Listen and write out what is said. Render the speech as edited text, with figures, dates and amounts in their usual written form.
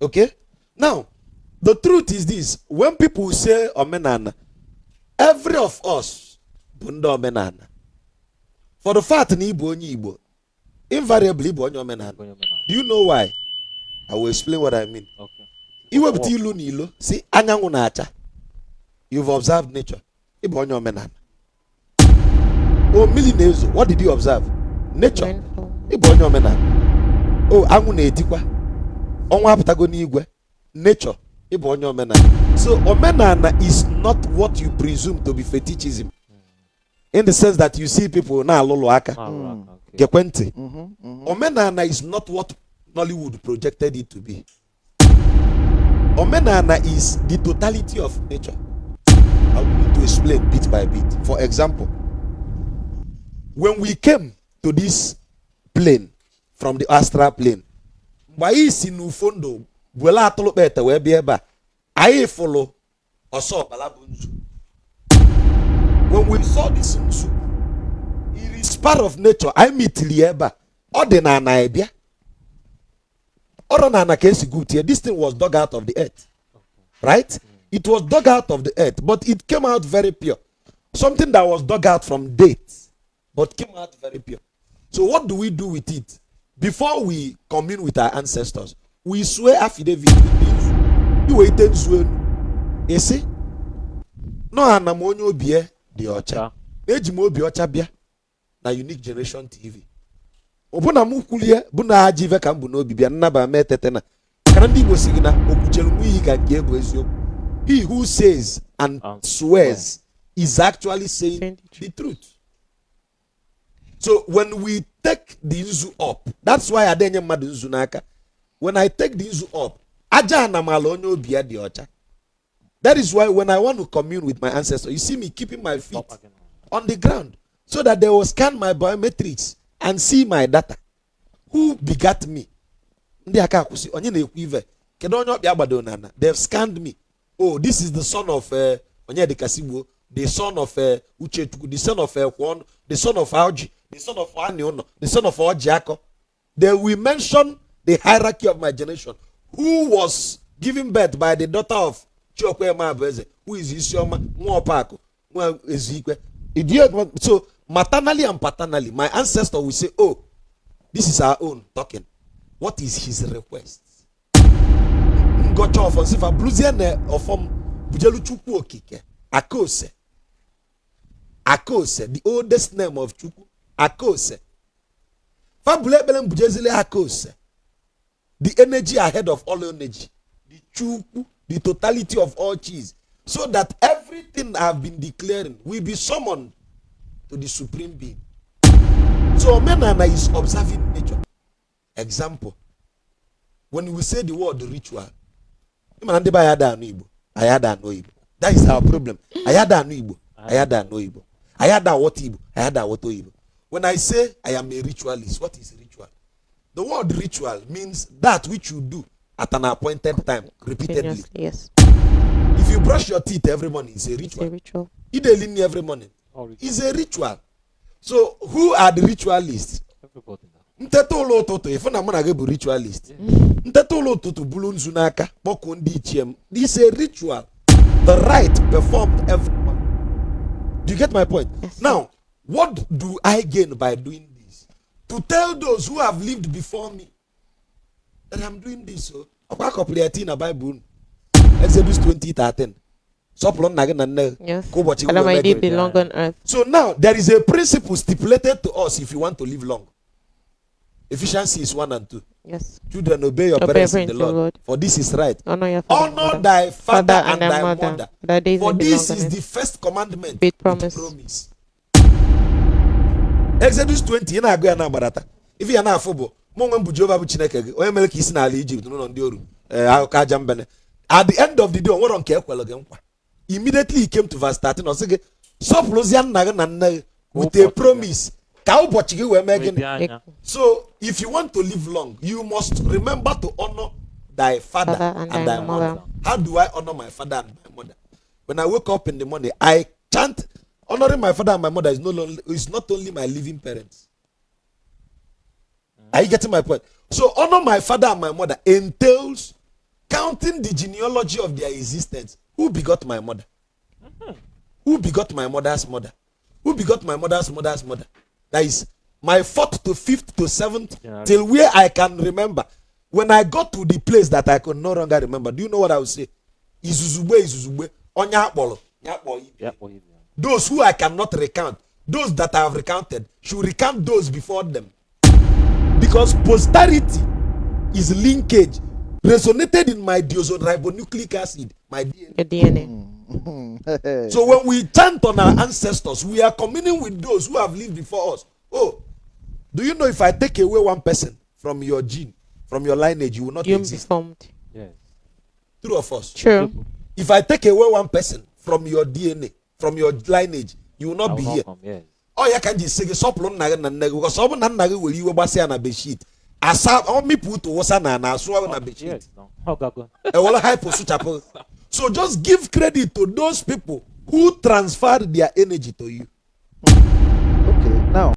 Okay, now the truth is this: when people say omenala, every of us bụ ndị omenala. For the fact na ịbụ onye Igbo, invariably ịbụ onye omenala. Onye omenala. Do you know why? I will explain what I mean. Okay. Iwepụta ilu na ilo si anyanwụ na-acha, you've observed nature, ịbụ onye omenala. O mmiri na-ezo, what did you observe? Nature. Rainfall. Ịbụ onye omenala. O anwụ na-etikwa, ọnwa apụtago n'igwe, nature, ịbụ onye omenala. So omenala is not what you presume to be fetishism, in the sense that you see people na-alụlụ aka. Na-arụ aka, okay. Gekwe ntị. Omenala is not what Nollywood projected it to be. Omenala is the totality of nature. I will need to explain bit by bit. For example, when we came to this plane from the astral plane, mgbe anyị si n'ufo ndụ wele atụlụkpa ete wee bịa ebe a, anyị fụlụ ọsọ ọbala bụ nzu. When we saw this nzu, it is part of nature. Anyị mitiri ya ebe a, ọ dị na ana bịa ọrọ na ana ka esi gwutie. This thing was dug out of the earth, right? It was dug out of the earth, but it came out very pure. Something that was dug out from dirt but came out very pure. So what do we do with it? Before we commune with our ancestors, we swear affidavit with the nzu. Iwe ite nzu elu, esi nọ ana m onye obi ya dị ọcha. Ọcha. Eji m obi ọcha bịa na Unique Generation TV, ọbụna m kwulie bụ na ajọ ife ka m bụ n'obi bịa nnaba mee tete na kana ndị Igbo si gị na okwuchere m iyi ka nke bụ eziokwu. He who says and And swears is actually saying Saying the the truth. So when we take the nzu up, that's why adenye mmadụ nzu n'aka. When I take the nzu up, aja anamala onye obi ya dị ọcha. That is why when I want to commune with my ancestors, you see me keeping my feet Stop again. On the ground so that they will scan my biometrics and see my data. Who begat me? Ndị aka akwụsị onye na-ekwu ive, kedu onye ọkpịa gbado n'ala? They've scanned me. Oh, this is the son of Onyedikasigbo, the son of Uchechukwu, the son of Kwon, the son of Auji, the son of Aniuno, the son of Ojiako. They will mention the hierarchy of my generation, who was given birth by the daughter of Chiokwe Abueze, who is Isioma Nwaopaku Nwa Ezikwe. So maternally and paternally, my ancestor will say, "Oh, this is our own talking. What is his request?" Ngọcha ọfọ nsifa bụrụzie na ọfọm bujelu Chukwu Okike Akose. Akose, the oldest name of Chukwu, Akose. Fabulu ekpere mbujezile Akose, the energy ahead of all energy, the Chukwu, the totality of all cheese, so that everything I have been declaring will be summoned to the supreme being. So omenala is observing nature. Example, when we say the word ritual, ịma na ndị be anyị ada anụ Igbo, anyị ada anụ Igbo. That is our problem. Anyị ada anụ Igbo, anyị ada anụ Igbo, anyị ada aghọta Igbo, anyị ada aghọta oyibo. When I say I am a ritualist, what is ritual? The word ritual means that which you do at an appointed time repeatedly. Continuously, yes. If you brush your teeth every morning, it's a It's ritual. A ritual. Ideli nri every morning All ritual. Is a ritual. So who are the ritualists? Everybody now. Nteta ụlọ ụtụtụ, ịfụ na mụ na gị bụ ritualist. Nteta ụlọ ụtụtụ, bulu nzu n'aka, kpọkuo ndị ichie m. This a ritual, the rite performed every month. Do you get my point? Yes. Now, what do I gain by doing this? To tell those who have lived before me that I'm doing this. So ọkwa akọpụrụ ya tii na Bible unu. Exodus 20:13, sọpụrụ nna gị na nne gị ka ụbọchị gị That wee my mee day gị. Be long on earth. So now there is a principle stipulated to us if you want to live long. Ephesians 6, 1 and 2. Children, obey your Obey parents in the parents in the Lord, Lord. for this is right. Honor your father and Honor mother. Thy father and thy mother. That days For may be this long is on the earth. First commandment With promise. Promise. Exodus 20, ị na-agụ ya na-agbarata. Ife ya na-afụ bụ mụ onwe m bụ Jehova bụ Chineke gị, onye mere ka isi n'ala Ijipt n'ụlọ ndị oru ee akụkọ aja mbene. At the end of the day, o nwere nke ekwere gị nkwa. Immediately he came to verse 13, ọ sị gị sọpụrụzie nna gị na nne gị with a Ụbọchị gị. Promise ka ụbọchị gị wee mee Wee gịnị? dị anya. So if you want to live long, you must remember to honor thy father Father and thy mother. How do I honor my father and my mother? When I wake up in the morning, I chant. Honoring my father and my mother is no longer is not only my living parents. Are you getting my point? So honor my father and my mother entails Counting the genealogy of their existence. Who begot my mother? Who begot my mother's mother? Who begot my mother's mother's mother? That is my fourth to fifth to seventh Generation. till where I can remember. When I got to the place that I could no longer remember, do you know what I would say? Izuzugbe, izuzugbe, onye akpọrọ, ya kpọọ ibe. Ya kpọọ ibe ya. Those who I cannot recount, those that I have recounted, should recount those before them. Because posterity is linkage resonated in my deoxyribonucleic acid, my DNA. Your DNA. So when we chant on our ancestors, we are communing with those who have lived before us. Oh, do you know if I take away one person from your gene, from your lineage, you will not You'll be exist? formed. Yes. True of us. True. If I take away one person from your DNA, from your lineage, you will I not will be not here. come. Yes. Ọ ya ka m ji sị gị sọpụrụ nna gị na nne gị, because ọ bụ na nna gị were iwe gbasịa na bedsheet asa ọ mịpụ utu wụsa na na asụ ọrụ na bedsheet. Yes. No. Ọ gago. Ewere hypo sụchapụ. So just give credit to those people who transferred their energy to you.